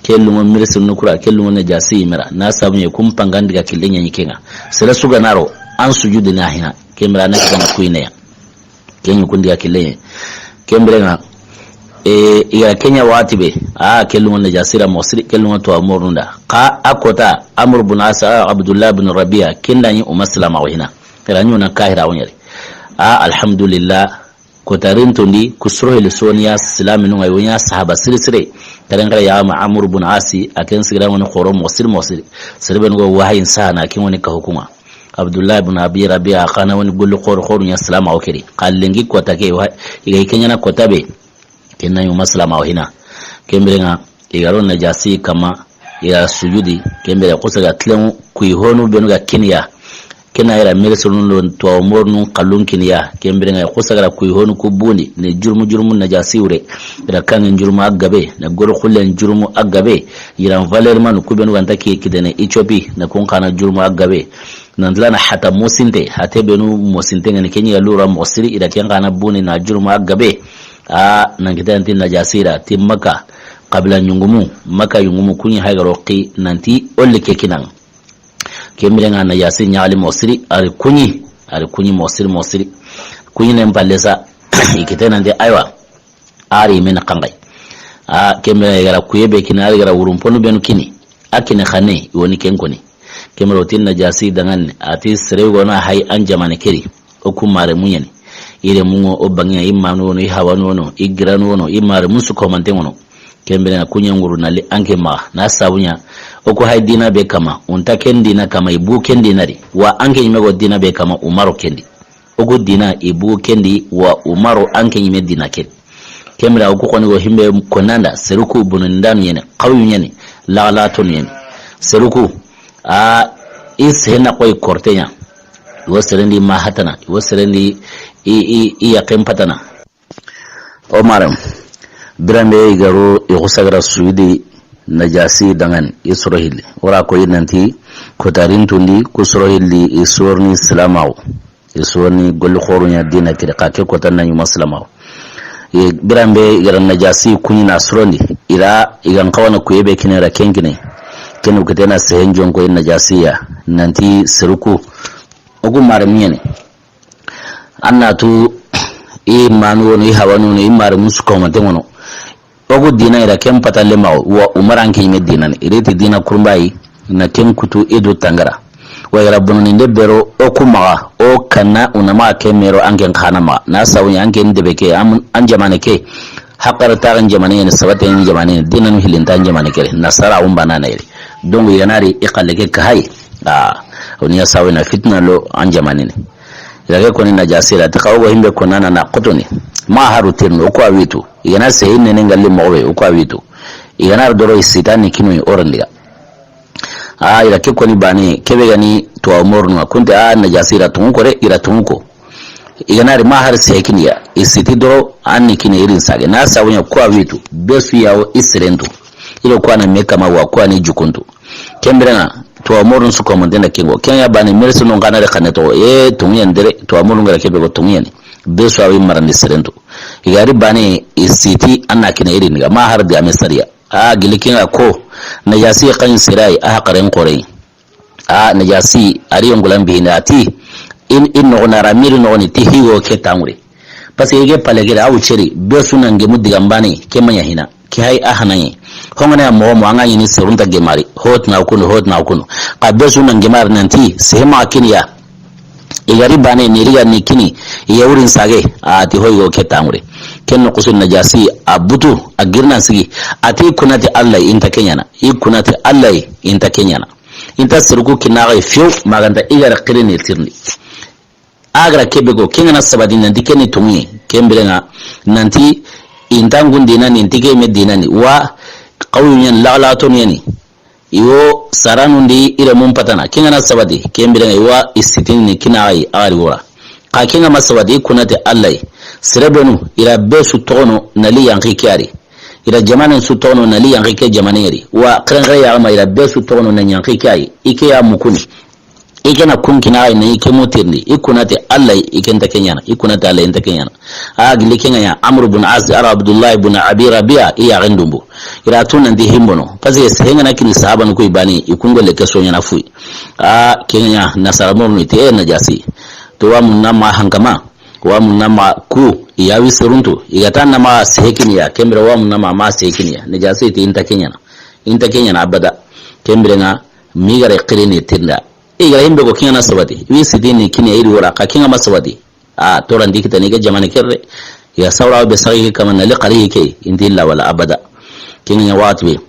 ke lungo minisiri nu ku ra, ke lungo Najasi yinme ra. Na sabu ɲa kun pangan diga kille ɲa ɲi ken ŋa. Sere su ga na ro, an sujudi na hina, ken biren na kitana kuyine ya. Ken ɲi kun diga kille ɲa. Ken biren ŋa, E, i ga ra ken ɲa waxati be, a, ke lunŋo Najasi ra moxo siri, ke lunŋo tuwaabu moxo nunda. Xa a kota, Amr bun As, Abdullah bin Rabia, ken da ɲi o ma silaamaxu hina. I ra ɲi o na kahiraaxu ɲeri. A, alhamdulillah, kota rintondi, ku soro hilli soniya silaaminun ŋa, i wo ɲa sahaaba siri siri. Karen kare ya ma Amr bun Asi, a ken sigira ŋoni xoro moxo siri moxo siri. Sere be nu go wahayin sahana, ken ŋoni ka hukuma. Abdullah bin Abi Rabia, xa na woni golli xooro xooro ɲa silaamaxu ke di. Xa lenki kota ke, wa, i ga i ken ɲaana kota be. Ken na ɲi o ma silaamaxu hina. Ken biren ŋa, i ga ro Najasi kanma, i ga sujudi, ken biren xusa ga tilen kuyi honu be nu ga kini ya. Ken na i ra meri sonun do tuwaabu moxo nun xallun kini ya. Ken biren ŋa, xusa ga ra kuyi honu ku bundi, ne jurumu jurumu Najasi wure. I ra kanŋen jurumu a gabe, ne goro xullen jurumu a gabe. I ra valeur manu ku be nu ga nta ke kitene Ethiopie, ne kun xa na jurumu a gabe. Nan tilana hata mosinte, hate be nu mosinte ŋa ni ken ɲi ga lura moxo siri, i ra ken xa na bundi na jurumu a gabe. A, nan kita nanti Najasi ra, ti Maka, xabila ɲungumu, Maka yungumu ku ɲi hayi ga ro xi, nanti o li ke kinan ŋa. Ken biren ŋa Najasi ɲaxali moxo siri, a ri ku ɲi, a ri ku ɲi moxo siri, moxo siri. Ku ɲi nen palle sa, i kite nanti, aywa, a ri men xanxay. A, ken biren ŋa i ga ra kuye be kini, a ri ga ra wurun ponu be nu kini. A kini xanne, i wo ni ken koni. Ken biren ŋa o ti Najasi danŋa ni, a ti sere yogo na hayi an jamaane ke di. O ku maarenmu ɲa ni. I renmu ŋo, o banŋe ɲa, i maanu wono, i haabanu wono, i giranu wono, i maarenmu su komanten ŋono. Ken biren ŋa ku ɲa ŋuru na li an ke maxa. Na sabu ɲa, o ku hayi diina be kanma, o nta ken diina kanma, i bu ken diina di. Wa an ke ɲi me go diina be kanma, o ma ro ken di. O ku diina, i bu ken di, wa o ma ro an ke ɲi me diina ke di. Ken biren ŋa o ku xoni go himbe konnanda, seru ku bunundanu ɲa ni, xawiyu ɲa ni, laxalatonu ɲa ni. Seru ku, a, i sehe na xoyi korte ɲa. I wo serendi ma hatana, i wo serendi i, i, i yaqen patana. O maarenmu, biran be i ga ro i xusa ga ra sujudi Najasi danŋa ni, i soro hilli. O ra ko i nanti, kota rintondi, ku soro hilli, i su wo ni silaamaxu. I su wo ni golli xooro ɲa diina ke di, xa ke kota na ɲi o ma silaamaxu. I biran be i ga ra Najasi ku ɲi na sorondi, i ra i ga n xawa na kuye be kini ra ken kini. Ken o kite na sehen jonko i Najasi ya, nanti seru ku. O ku maarenmu ɲa ni. An na tu i maanu wono, i haabanu wono, i maarenmu su komanten ŋono. O ku diina i ra ken patalle maxa, wa o ma ro an ke ɲi me diina ni. I ri ti diina kurumba yi, na ken kutu i du tangara. Wa i ra bononinde be ro o ku maxa, o kanna o na maxa ke me ro an ke n xana maxa. Na sabu ɲa an ke n debe ke, an, an jamaane ke. Haqara taxan jamaane ɲa ni, sabaten jamaane ɲa ni, diinanu hillintan jamaane ke di. Nasaara o n bana na yere. Donc i ga na ri i xalle ke ka hayi. A, o ni ya sabu na fitina lo an jamaane ni. I ra ke koni Najasi ra, ti xa o go himbe konnana na xotoni. Ma haru tirni, o ku a witu. I ga na sehe i nene ŋalli moxo be, o ku a witu. I ga na ri doro i sitani kinu i orandiga. A, i ra ke koni baane, ke be ga ni tuwaabu moxo nun ŋa, kunte a Najasi ra tunŋu ko de, i ra tunŋu ko. I ga na ri ma hari sehe kini ya, i siti doro, an ni kini i ri n sage. Na sabu ɲa ku a witu, be su ya wo i serentu. I ro ku a na me kanma wa ku a ni jukuntu. Ken biren ŋa, tuwaabu moxo nun su komanten da ken ŋo. Ken ya baane, meri su non xa na de xanne to, e, tunŋu ɲa ni dere, tuwaabu moxo nun ga ra ke be go tunŋu ɲa ni. Be su a wo i marandi serentu. I ga ri baane, i siti, an na kini i ri n ga, ma hari di a me sariya. A, gilli ken ŋa ko, Najasi xa ɲi sere yi, a haqaren xoore yi. A, Najasi, a ri yongulan bihinde a ti, in, in noxo na ra miri noxo ni ti higo ke tanŋure. Parce que i ke pale ke da, a wu ceri, be su na ŋemu digan baane, ke ma ɲa hina, ke hayi a hana ɲi. Hongane ya moxo mo, an ga ɲi ni serun ta gemari, hotna kunu, hotna kunu. Xa be su na ŋemari nanti, sehe maxa kini ya. I ga ri baane ni ri ga ni kini, i ya wuri n sage, a ti hoyi go ke tanŋure. Ken noxo su Najasi, a butu, a giri na sigi, a ti i kuna ti Alla, i nta ke ɲaana, i kuna ti Alla, i nta ke ɲaana. I nta seru ku kinaxa fiyo, ma ga nta i ga ra xirini tirni. A ga ra ke be ko, ken ga na sabati nanti ken ni tunŋu ye, ken biren ŋa, nanti i nta ŋun diina ni, i nti ke me diina ni, wa xawiyu ɲa ni, laxalatonu ɲa ni. I wo saranun di i renmun patana, ken ga na sabati, ken biren ŋa i wa i sitini ni kinaxa yi, a ga ri wora. Xa ken ga ma sabati, i kuna ti Alla yi. Sere benu, i ra be su toxono, na li yanqi ke a ri. I ra jamaanen su toxono, na li yanqi ke jamaane ri. Wa xerenxere ya ga ma, i ra be su toxono, na yanqi ke a yi. I ke ya mukuni. I ke na kun kinaxa yi, na i ke mutirndi. I kuna ti Alla yi, i ke nta ke ɲaana. I kuna ti Alla yi, i nta ke ɲaana. A gilli ken ŋa ya, Amr bun As, a ra Abdullah bun Abi Rabia, i yaaxen dunbu. I ra tu nanti himbono. Parce que sehe ŋa na kini sahabanu ku yi baane, i kun golle ke so ɲaana fuyi. A, ken ŋa ya, nasaara moxo nun ti, e, Najasi. To wa mun na ma hankama, wa mun na ma ku, I ya wi seruntu, i ga ta na ma sehe kini ya, ken bire wa mun na ma ma sehe kini ya. Najasi ti i nta ke ɲaana. I nta ke ɲaana abada. Ken bire ŋa, mi ga ra xirini ti n da. I ga ra himbe ko ke ŋa na sabati. Wi sitini kini ya i ri wora, xa ke ŋa ma sabati. A, toora ndi kitani ke jamaane ke re. Ya sawra be sagi ke kama na li xari ke, i nti la wala abada. Ke ŋa ɲa waxati be.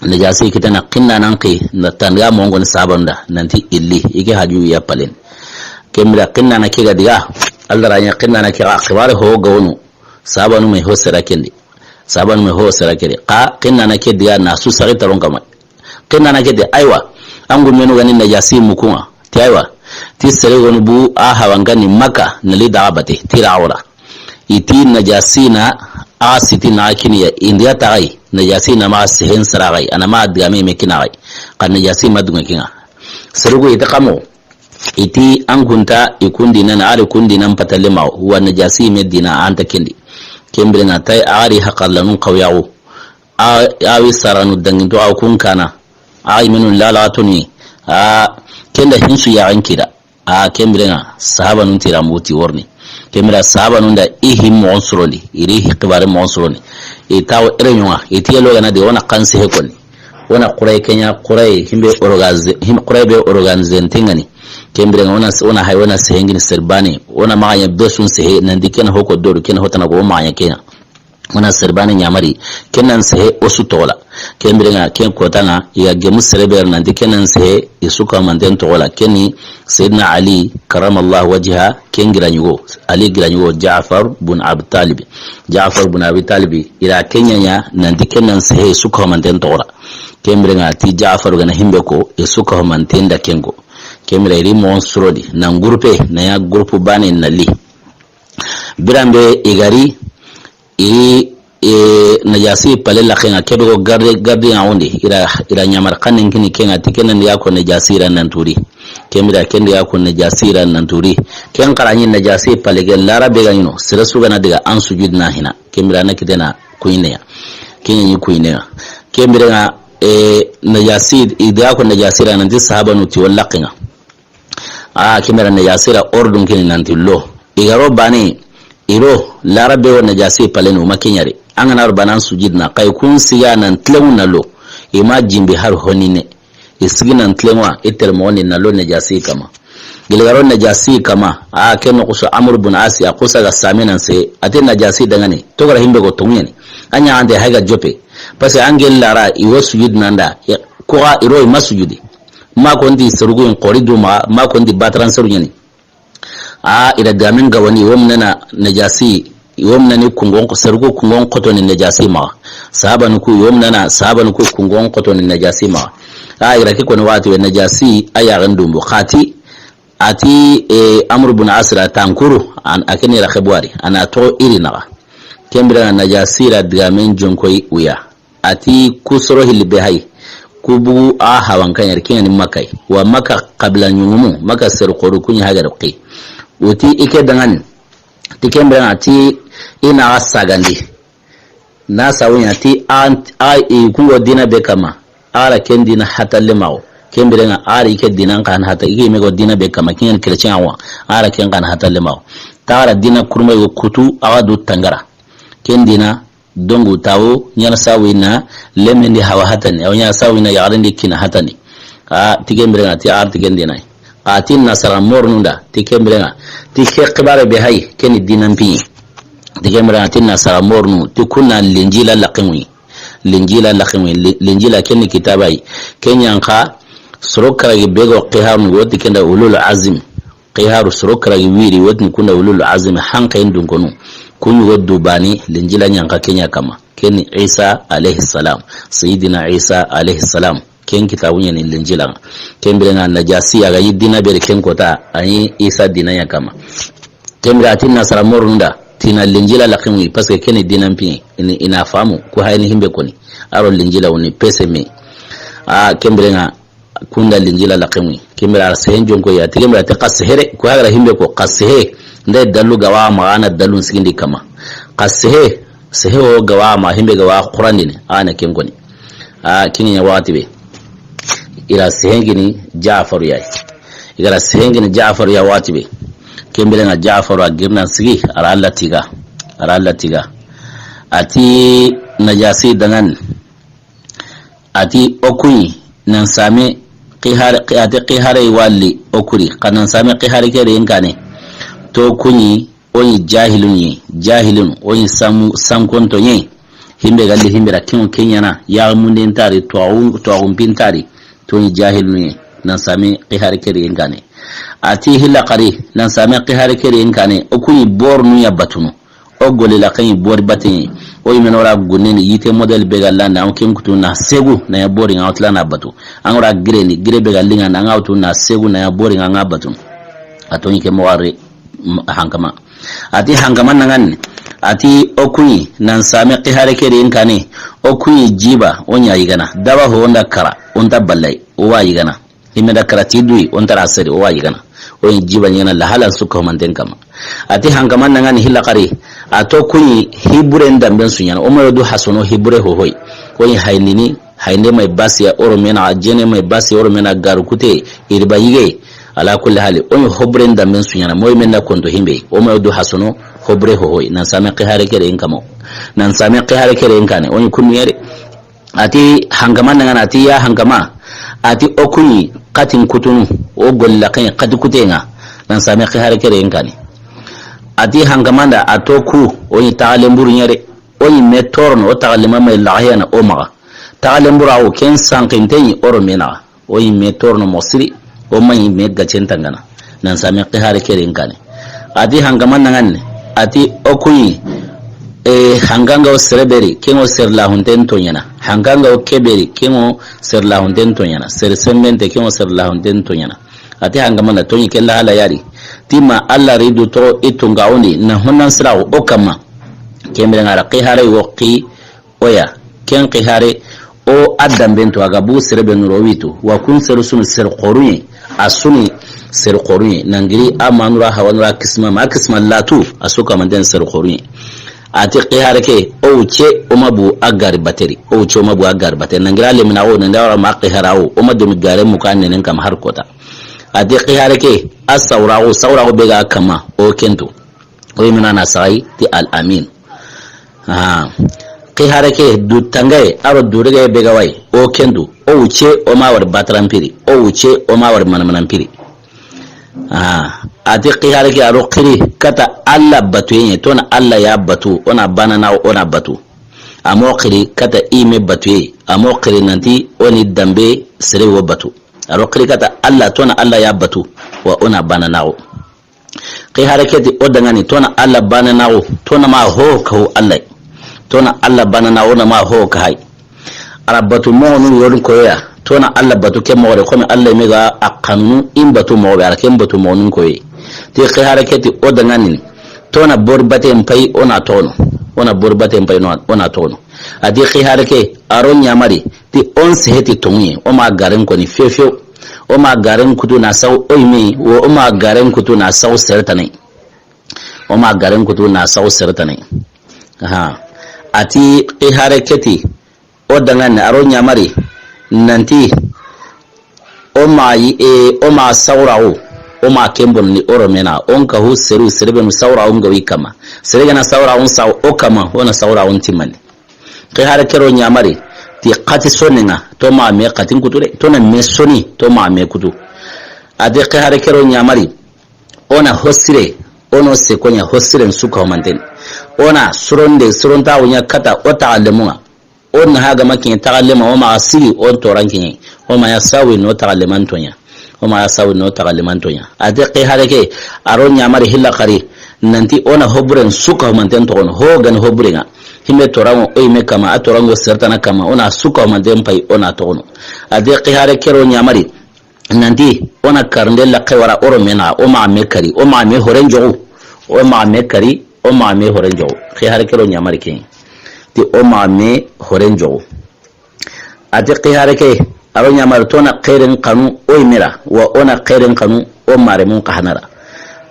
Najasi kitana xinna nan xi, na tanga mo ŋoni sahabanu da, nanti illi, i ke haju ya palen. Ken bire xinna na ke ga diga, Alla ra ɲa xinna na ke ga xibaare ho ga wono, sahabanu me ho sera ken di. Sahabanu me ho sera ke di. Xa xinna na ke diga na su sagi taron kama. Xinna na ke di, aywa, an gu menu ga ni Najasi muku ŋa. Ti aywa, ti sere gonu bu a hawanka ni Makka, na li daga bate, ti ra wora. I ti Najasi na a siti na kini ya, i ndi ya taxay, Najasi na ma sehen saraxay, a na ma digame me kinaxay. Xa Najasi ma dunŋa ke ŋa. Serugo i ta kamo, i ti an kunta, i kundi nan, a ri kundi nan patalle ma, wa Najasi me dina an ta ken di. Ken bire ŋa tay a ri hakarlanun xawyaxu. A, a wi saranu danginto a kun kana. A yi menu lalaxatuni. A, ken da hinsu yaxen kida. A, ken bire ŋa, sahabanun ti ra mugu ti worni. Ken bire sahabanun da i hi moxon sorondi, i ri hi xibaare moxon sorondi. I tawo ere ɲoŋa, i ti yelo ga na di, o na xan sehe koni. O na xuray ke ɲa, xuray himbe organize, him, xuray be organize nte ŋa ni. Ken bire ŋa, o na, o na hay, o na sehe ngini serbane. O na maxa ɲa be sun sehe, nanti ke na hoko doru, ke na hotana go, o maxa ɲa ke ɲa. O na serbane ɲamari, ken nan sehe o su toxo la. Ken bire ŋa, ken kota ŋa, i ga gemu sere be ra nanti ken nan sehe i su ka manten toxo la. Ken ni Sayyidina Ali, karamallahu wajha, ken gira ɲugo, Ali gira ɲugo, Ja'far bun Abi Talib. Ja'far bun Abi Talib, i ra ken ɲa ɲa nanti ken nan sehe i su ka manten toxo la. Ken bire ŋa ti Ja'far ga na himbe ko, i su ka manten da ken ko. Ken bire i ri moxon sorondi, nan groupe, na ɲa groupe bane na li. Biranbe i ga ri, i, e, Najasi pale laxe ŋa, ke be go garde, garde ŋa wondi, i ra, i ra ɲamar xannen kini ke ŋa, ti ken nan diga ko Najasi ra nan turi. Ken bire ken diga ko Najasi ra nan turi. Ken xara ɲi Najasi pale ke lara be ga ɲi no, sere su ga na diga an sujud na hina. Ken bire na kitena kuyine ya. Ken ɲi kuyine ya. Ken bire ŋa, e, Najasi, i diga ko Najasi ra nanti sahabanu ti wala ke ŋa. A, ken bire Najasi ra ordun kini nanti lo. I ga ro bane, i ro, larabe wo Najasi pale ni, o ma ke ɲa ri. An ga na ro bane an sujud na, xa i kun siga nan tilenŋu na lo. I ma jimbi har honine. I sigi nan tilenŋu wa, i tere moxoni na lo Najasi kama. Gili ga ro Najasi kama, a, ken no xuso Amr bun Asi, a xusa ga same nan se, a ti Najasi dangani, to gara himbe go tonŋu ɲa ni. A ɲa ande hay ga jope. Parce que an gel lara, i wo sujud nan da, ko ga i ro i ma sujudi. Ma ko ndi serugu in xori duma, ma ko ndi batran seru ɲa ni. A, i ra digamen gawani, i wo munana Najasi, i wo munani kungon, serugu kungon xotoni Najasi maxa. Sahabanu ku, i wo munana, sahabanu ku kungon xotoni Najasi maxa. A, i ra ke koni waxati be Najasi, a yaxen dumbu. Xati, a ti, e, Amr bun Asira tankuru, an, a keni ra xebuwari, a na toxo iri naxa. Ken bire Najasi ra digamen jonkoy uya. A ti ku soro hilli be hay, ku bugu a hawanka ɲa ri, ke ŋa ni Makka yi. Wa Makka xabila ɲuŋumu, Makka seru xoru ku ɲi hagari xi. U ti i ke dangani, ti ken bire ŋa ti i na a sagandi. Na sawu ɲa ti a, a, i kungo dina be kama, a ra ken dina hatalle maxo. Ken bire ŋa a ri i ke dina n xan hata, i ke me go dina be kama, ke ŋa ni chrétien wa, a ra ken xan hatalle maxo. Ta ra dina kurma yo kutu, a ga du tangara. Ken dina, Dongu tawo, ɲana sawi na, lemendi hawa hatani, aw ɲana sawi na, yaxarendi kina hatani. A, ti ken bire ŋa, ti ar ti ken dina. A, ti nasara mornu nda, ti ken bire ŋa. Ti ke xibare be hay, keni dinan piɲi. Ti ken bire ŋa, ti nasara mornu, ti kunna Linjila laxinwi. Linjila laxinwi, Li-, Linjila keni kitaba yi. Ken ɲa n xa, soro karagi be go xiharnu go, ti kenda ulul azim. Xiharu soro karagi wiri, wotini kunda ulul azmi, hankayin dunkonu. Ku ɲugo dubani, Linjila ɲanka ke ɲa kama. Keni Isa alayhi salam. Sayyidina Isa alayhi salam. Ken kitabu ɲa ni Linjila. Ken bire ŋa Najasi a ga yi dina bere ken kota, a yi Isa dina ɲa kama. Ken bire a ti nasara mornu nda, ti na Linjila laxinwi, parce que keni dinan piɲe, ini, i na famu, ku hayni himbe koni. A ro Linjila woni pese me. A, ken bire ŋa, Kunda Linjila laxinwi. Ken bire a ra sehen jonko ya. Ti ken bire a ti xa sehe re. Ko hagara himbe ko xa sehe. Nde dalu ga wa ma a na dalu sigindi kama. Xa sehe. Sehe o ga wa ma himbe ga wa Qur'an dini. A na ken koni. A ken ɲa waxati be. I ra sehen gini Ja'faru ya. I ga ra sehen gini Ja'faru ya waxati be. Ken bire ŋa Ja'faru a girna sigi a ra Alla tiga. A ra latiga. A ti Najasi danŋa ni. A ti o kuyi nan same xihare, a ti xihare walli o kuri, xa nan same xihare ke ren kane. To kuyi, o yi jahilun ye, jahilun, o yi samu, sankonto ye. Himbe galli himbe ra, ken ŋo ken ɲaana, ya munde ntari, to agun, to agun pintari, to yi jahilun ye, nan same xihare ke ren kane. A ti hilla xari, nan same xihare ke ren kane, o kuyi bornu ya batunu. O goli la xayi bori bateyi. O yimeno ra gunne ni yite model be galla na, o ken kutu na segu na ya bori ŋa, o tila na batu. An ra gire ni, gire be galli ŋa na, ŋa o tu na segu na ya bori ŋa, ŋa batu. A to yi ke mo wari, m-, hankama. A ti hankama nanŋa ni. A ti o kuyi nan same xihare ke ren kane. O kuyi jiba, o ɲa yigana. Daba ho o nda kara, o nta ballay, o wa yigana. Ime da karati duyi, o ntara seri, o wa yigana. O yi jiba ɲaana la hala su ko manten kama. A ti hankama nanŋa ni hilla xari. A to kuyi hibure ndamben su ɲaana. O ma yo du hasono hibure hohoy. O yi hayndini, haynde may basiya oro mena, jene may basiya oro mena garu kute, iriba yige. Ala kulli hali, o yi hobure ndamben su ɲaana. Moy men na konto himbe. O ma yo du hasono hobure hohoy. Nan same xihare ke ren kamo. Nan same xihare ke ren kane. O yi kunnu yere. A ti hankama nanŋa ni, a ti ya hankama. A ti o kuyi xatin kutunu, o golla xayi xati kuteŋa, nan same xihare ke ren kane. A ti hankama nda a to ku, o yi taxalen buru ɲere, o yi me torono, o taxalema may laxayana o maxa. Taxalen buru awo ken sankinteyi oro mena. O yi me torono mo siri, o ma yi me gacen tangana. Nan same xihare ke ren kane. A ti hankama nanŋa ni, a ti o kuyi, e, hankanga o sere beri, ken ŋo sere lahunten to ɲaana. Hankanga o ke beri, ken ŋo sere lahunten to ɲaana. Sere sembente, ken ŋo sere lahunten to ɲaana. A ti hankama na to yi ke la hala yari. Ti ma Alla ri du to i tunga o ndi, na honnan sira o kama. Ken bire ŋa ra xihare wo xi, o ya, ken xihare, o a damben to, a ga bu sere be nuro witu, wa kun seru sunu seru xoruye, a suni seru xoruye, nangiri a manura hawanura kisma, ma kisma latu, a su kamanten seru xoruye. A ti xihare ke, o wuce o ma bu a gari bateri, o wuce o ma bu a gari bateri, nangiri a lemina o, nanda wara ma xihara o, o ma domi gare muka nenen kama har kota. A ti xihare ke, a sawraxu, sawraxu be ga kama, o kento. O yimena na saxayi ti al amin. Ah. Xihare ke du tangaye, aro du rege be ga wayi, o kendu, o wuce, o ma wari batarampiri, o wuce, o ma wari manamanampiri. Ah. A ti xihare ke aro xiri, kata Alla batuye, tona Alla ya batu, o na bana na o na batu. A mo xiri, kata ime batuye, a mo xiri nanti, o ni dambe sere wo batu. Aro xiri kata Alla, tona Alla ya batu, wa o na bana na o. Xihare ke ti o danŋa ni, tona Alla bana na o, tona ma ho ka ho Alla. Tona Alla bana na o na ma ho ka hay. Ara batu moxonu yodun koya, tona Alla batu ke moxo de, xo mi Alla me ga a xannu in batu moxo be, ara ken batu moxonun koye. Ti xihare ke ti o danŋa ni, tona bori bate mpay o na tono, o na bori bate mpay no, o na tono. A ti xihare ke, aro ɲamari, ti o n sehe ti tonŋuye, o ma garen koni fefew. O ma garen kutu na saw o yime, wo o ma garen kutu na saw sere tane. O ma garen kutu na saw sere tane. Aha. A ti xihare ke ti, o danŋa ni, aro ɲamari, nanti, o ma yi, e, o ma sawraxu, o ma ken bonni oro mena, o n ka hu seru, sere benu sawraxu nga wi kama. Sere gana sawraxu saw o kama, o na sawraxu timani. Xihare ke ro ɲamari, ti xati soninŋa, to ma me xatin kutu de, to na me soni, to ma me kutu. A ti xihare ke ro ɲamari, o na hosire, o no sekoɲa hosiren suka humanten. O na suronde, suronta wuɲa kata, o taxalemunŋa. O na haga ma kiɲe taxalema, o ma sigi, o toran kiɲe. O ma ya sawi no taxaleman toɲa. O ma ya sawi no taxaleman toɲa. A ti xihare ke, aro ɲamari hilla xari, nanti o na hoburen suka humanten toxono, ho gani hoburenŋa. Himbe toranŋo, o yime kama, a toranŋo sertana kama, o na suka humanten pay, o na toxono. A ti xihare ke ro ɲamari, nanti, o na karnde laxe wara oro mena, o ma me kari, o ma me horen joxu, o ma me kari, o ma me horen joxu. Xihare ke ro ɲamari ke. Ti o ma me horen joxu. A ti xihare ke, aro ɲamari to na xeren xanu o yimera, wa o na xeren xanu o maremun xahanara.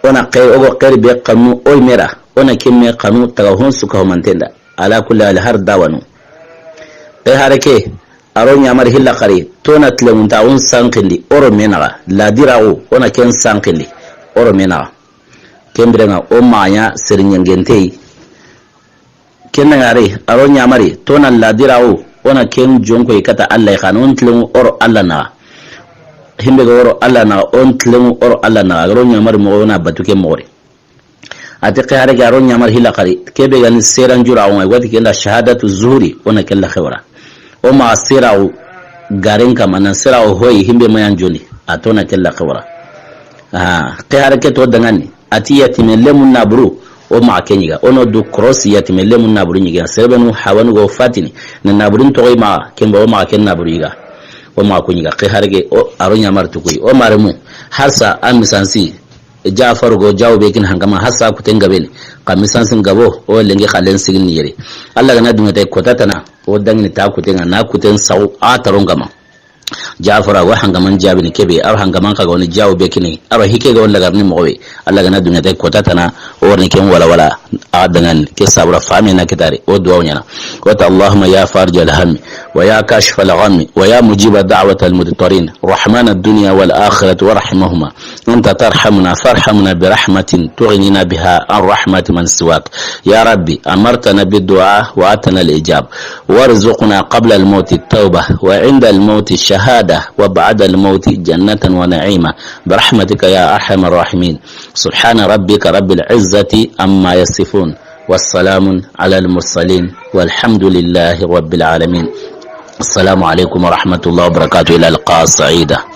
O na xer, o go xeri be xanu o yimera, o na kemme xanu taga hon suka humantenda. Ala kulli hal har dawanu. Xihare ke, aro ɲamari hilla xari, to na tilemunta un sankindi, oro menaga, ladirago, o na ken sankindi, oro menaga. Ken birenŋa, o maɲa seri ɲangenteyi, Ken ŋa ri, a ro ɲamari, to na ladiraxu, o na ken jonko i kata Alla yi, xa na o n tilenŋu o ro Alla naxa. Himbe ga o ro Alla naxa, o n tilenŋu o ro Alla naxa, a ga ro ɲamari moxo, o na batu ke moxo ri. A ti ke hare ke a ro ɲamari hila xari, ke be ga ni seran juraxu ŋa, wati ke nda shahadatu zuhuri, o na ke la xewra. O ma seraxu garen kama, na seraxu hoyi, himbe ma yan joni, a to na ke la xewra. Ah, ke hare ke to dangani. A ti yatime lemun naburu, o maxa ke ɲiga. O no du cross yatime lemun naburu ɲiga. Serebenu hawanu go fatini. Na naburun toxo i maxa, ken ba o maxa ken naburu yiga. O maxa ku ɲiga. Ke harge, o, a ro ɲamar tukuyi. O maremu, harsa a misansi, Jafaru go jawu be kin hangama, harsa kuten gabeni. Ka misansin gabo, o lengi xalen sigin ni yere. Alla ga na dunŋa tay kota tana, o dangini ta kuten ŋa, na kuten saxu, a taron gama. Jafara wa hangaman jabini kebe, ar hangaman ka ga woni jawu be kini, ar hike ga woni lagarni moxo be. Alla ga na dunŋa tay kota tana, o warni ken wala wala, a dangan ke sabura fami na kitari, o duwa ɲana. Wata Allahumma ya farij al-hammi, wa ya kashif al-ghammi, wa ya mujiba da'wat al-mudtarin, rahman ad-dunya wal akhirati wa rahimahuma. أنت ترحمنا فارحمنا برحمة تغنينا بها عن رحمة من سواك. يا ربي، أمرتنا بالدعاء وآتنا الإجابة. وارزقنا قبل الموت التوبة وعند الموت الشهادة وبعد الموت جنة ونعيما برحمتك يا أرحم الراحمين. سبحان ربك رب العزة عما يصفون. والسلام على المرسلين والحمد لله رب العالمين. السلام عليكم ورحمة الله وبركاته. إلى لقاء سعيدة.